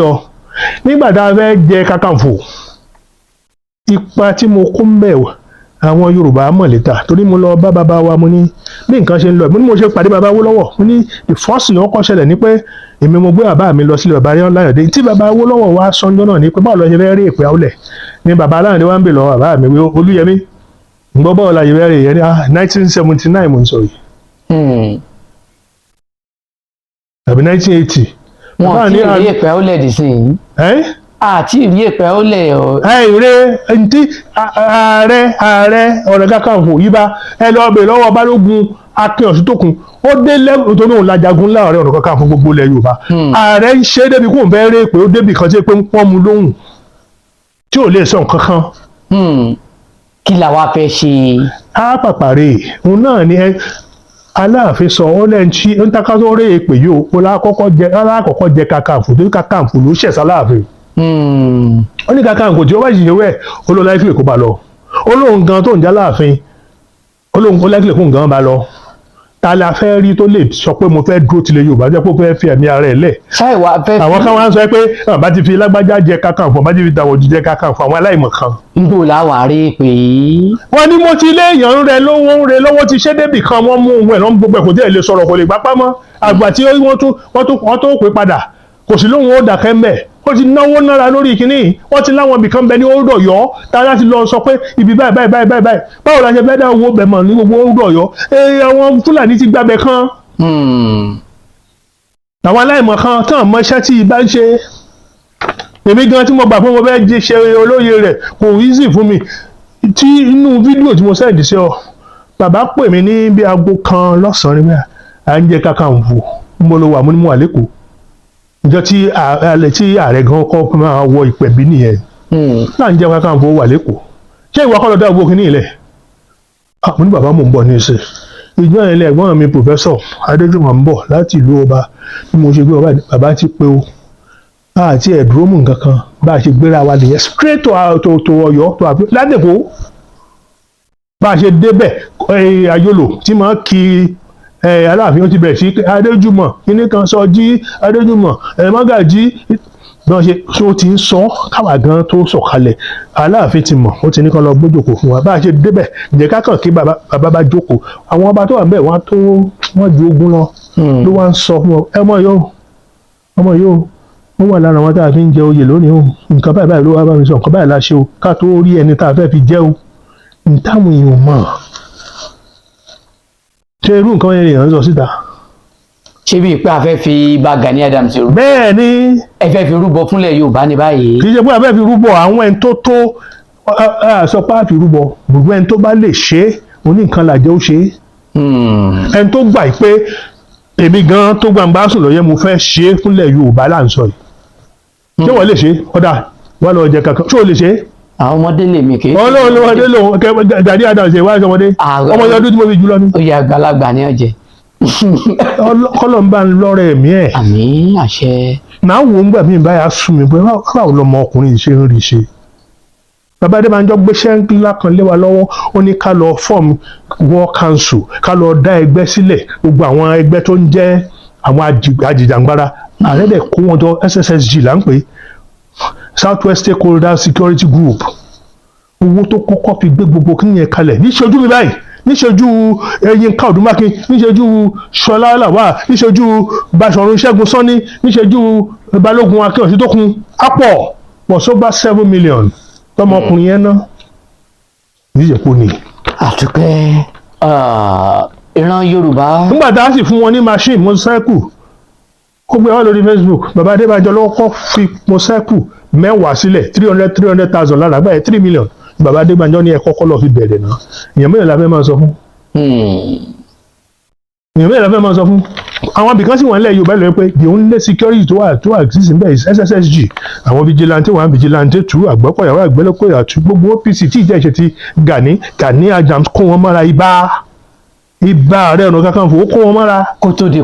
Ọ nígbà tá a fẹ́ jẹ Kakanfò, ipa tí mo kó ń bẹ̀ wá, àwọn Yorùbá mọ̀ létà, torí mo lọ bá bàbá wa. Mo ní bí nǹkan ṣe ń lọ, mo ní mo ṣe pàdé bàbá Awólọ́wọ̀. Mo ní the first thing ó kọ́ ṣẹlẹ̀ ni pé èmi mo gbé bàbá mi lọ sílé bàbá Láyọ̀dé. Tí bàbá Awólọ́wọ̀ wá sọ́njọ́ náà ni pé báwo lọ ṣe fẹ́ rí ìpè Àwùlẹ̀ ni bàbá Láyọ̀dé wá ń bè lọ bàbá mi wí, Olúyẹmí ń gbọ́, báwo la ṣe fẹ́ rí ìyẹn ní 1979 mo ń sọ yìí tàbí 1980. Wọn ì rí èpè Àwùlẹ̀ dì sí yìí. Ẹ́ àti ìrí èpè Àwùlẹ̀ ọ. Ẹ ìrè ntí Ààrẹ Ọ̀nà Kakanfò yìí bá ẹ lọ bè lọ́wọ́ Balógun Akin Ọ̀ṣuntókun, ó dé lẹ́wọ̀n tó ní òun lajagun ńlá Ààrẹ Ọ̀nà Kakanfò gbogbo ilẹ̀ Yorùbá. Ààrẹ ń ṣe é débi kó ń fẹ́ rí pé ó débi kan tí pé wọ́n mú lóhùn tí ò lè sọ nǹkan kan. Kí la wá fẹ́ ṣe? Á pàpàrè òun náà ni Aláàfin sọ ó lẹ́yìn tí ń taká tó rí èpè yìí ó lákọ̀ọ́kọ́ jẹ Kakanfò, torí Kakanfò ló ṣẹ̀ sáláàfin. Ó ní Kakanfò tí ó bá ṣiṣẹ́ wẹ̀, ó lọ láìpẹ́ kó bá lọ. Ó lóun gan tó ń já láàfin, ó lóun ó láìpẹ́ kó gan bá lọ. Ta la fẹ́ rí tó lè sọ pé mo fẹ́ dúró tilẹ̀ Yorùbá, jẹ́ pé ó fẹ́ fi ẹ̀mí ara ẹ̀ lẹ̀? Ṣáì wá fẹ́ fi. Àwọn kan wá ń sọ pé bá ti fi lágbájá jẹ Kakanfò, bá ti fi tàwọ̀dù jẹ Kakanfò, àwọn aláìmọ̀ kan. Níbo la wà rí èpè yìí? Wọ́n ní mo ti lé èèyàn ń rẹ lówó, ń rẹ lọ́wọ́, ti ṣé débì kan, wọ́n mú ohun ẹ̀ lọ́n gbogbo ẹ̀, kò tí ẹ̀ lè sọ̀rọ̀, kò lè gbápá mọ́. Àgbà tí wọ́n tó pè padà, kò sí lóhun ó dàkẹ́ mbẹ̀. Ó ti náwó nára lórí kínní. Wọ́n ti láwọn ibìkan bẹ ní Old Ọ̀yọ́ tá a láti lọ sọ pé ibi báyìí báyìí báyìí báyìí báyìí. Báwo la ṣe fẹ́ dá owó bẹ̀ mọ̀ ní gbogbo Old Ọ̀yọ́? Ee, àwọn Fúlàní ti gbàbẹ̀ kan. Àwọn aláìmọ̀ kan tán mọ iṣẹ́ tí ibà ń ṣe. Èmi gan tí mo gbà fún mo fẹ́ jẹ́ ṣe olóye rẹ̀, kò easy fún mi. Tí inú fídíò tí mo send sí ọ, bàbá pè mí ní bí aago 1 lọ́sàn-án ní bẹ́ẹ̀, à ń jẹ Kakanfò, ń bọ́ ló wà? Mo ní mo wà lẹ́kọ̀ọ́. Ìjọ tí ààrẹ, tí ààrẹ gan kọ́ máa wọ ìpẹ̀bí nìyẹn. Náà ń jẹ́ Kakanfò wà lẹ́kọ̀ọ́. Ṣé ìwà kọ́ lọ dá owó kínní ilẹ̀? Ah, mo ní bàbá, mò ń bọ̀ ní ìsìn. Ìjọ yẹn lẹ ẹ̀gbọ́n mi, Professor Adéjùmọ̀, ń bọ̀ láti ìlú ọba. Bí mo ṣe gbé ọba, bàbá ti pé o àti ẹ̀dúró mú nǹkan kan, bá a ṣe gbéra wa nìyẹn, straight to Ọ̀yọ́, to àbí ládèkó. Bá a ṣe débẹ̀, ayolo tí máa kí Aláàfin, ó ti bẹ̀rẹ̀ sí Adéjùmọ̀ kíní kan sọ jí Adéjùmọ̀ mọ́gàjí bí wọ́n ṣe ṣé ó ti ń sọ káwa gan tó sọ̀kalẹ̀. Aláàfin ti mọ̀, ó ti ní kán lọ gbójókòó fún wa. Bá a ṣe débẹ̀, ǹjẹ́ ká kàn kí bàbá, bàbá bá jókòó, àwọn ọba tó wà níbẹ̀ wọ́n á tó wọ́n ju 20 lọ. Ló wá ń sọ fún ọ, ẹ mọ̀ yóò ọmọ yóò ó wà lára àwọn tá a fi ń jẹ oyè lónìí o. Nǹkan báyìí báyìí ló wá bá mi sọ, nǹkan báyìí la ṣe o, ká tó rí ẹni tá a fẹ́ fi jẹ́ o. N táwọn èèyàn mọ̀, ṣé irú nǹkan yẹn lèèyàn ń sọ síta? Ṣé bíi pé a fẹ́ fi bá Gani Adams rú? Bẹ́ẹ̀ ni. Ẹ fẹ́ fi rúbọ fúnlẹ̀ Yorùbá ní báyìí? Kì í ṣe pé a fẹ́ fi rúbọ. Àwọn ẹni tó sọ pé a fi rúbọ, gbogbo ẹni tó bá lè ṣe é, oní nǹkan làjẹ́ ó ṣe é. Ẹni tó gbà pé èmi gan tó gbangba sùn lọ́yẹ́, mo fẹ́ ṣe é fúnlẹ̀ Yorùbá là ń sọ yìí. Ṣé wọ́n lè ṣe é? Ọ̀dà wọ́n lọ jẹ kankan, ṣé o lè ṣe é? Àwọn ọmọdé lèmi kì í. Ọlọ́run ló wọlé lòun Gani Adams ṣe wáyé ọmọdé. Ọmọdé ọdún tí mo fi jù lọ ni. Ó yẹ, àgbàlagbà ní ọ̀jẹ̀. Kọ́lọ̀ ń bá ń lọ́rẹ̀ ẹ̀mí ẹ̀. Àmín, àṣẹ. Náà wò ń gbà mí báyà sùn mí pé báwo lọmọ ọkùnrin yìí ṣe ń rí ṣe. Bàbá Adébánjọ gbéṣẹ́ ńlá kan lé wa lọ́wọ́. Ó ní ká lọ form war council, ká lọ dá ẹgbẹ́ sílẹ̀, gbogbo àwọn ẹgbẹ́ tó ń jẹ́ àwọn ajìjàngbara. Ààrẹ dẹ̀ kó wọn jọ, SSSG là ń pè, South West Stakeholder Security Group. Owó tó kọ́kọ́ fi gbé gbogbo kí yẹn kalẹ̀ níṣojú mi báyìí, níṣojú Yínká Odùmákin, níṣojú Ṣọlá Làwà, níṣojú Báṣọ̀run Ṣẹ́gun Sọ́ní, níṣojú Balógun Akin Ọ̀ṣuntókun, àpọ̀ was over 7 million tọmọkùnrin yẹn ná níjẹ̀kú ni. Àtúkẹ́ ìran Yorùbá. Nígbà tá a sì fún wọn ní machine motorcycle, ó gbé wá lórí Facebook. Bàbá Adébánjọ ló kọ́ fi motorcycle 10 sílẹ̀, three hundred three hundred thousand lára àgbáyé, 3 million. Bàbá Adébánjọ ní ẹ kọ́kọ́ lọ fi bẹ̀rẹ̀ náà. Èèyàn mélòó la fẹ́ máa sọ fún? Èèyàn mélòó la fẹ́ máa sọ fún? Àwọn ibìkan sì wọ́n lẹ̀ Yorùbá lóye pé the only security tó wà exist níbẹ̀ is SSSG. Àwọn vigilante one, vigilante two, Àgbẹ̀kọ̀yà one, Àgbẹ̀lẹ̀kọ̀yà two, gbogbo OPC tí ìjẹ́ ìṣe ti Gani Adams kó wọn mọ́ra. Ibà Ààrẹ Ọ̀nà Kakanfò, ó kó wọn mọ́ra. Kó tó di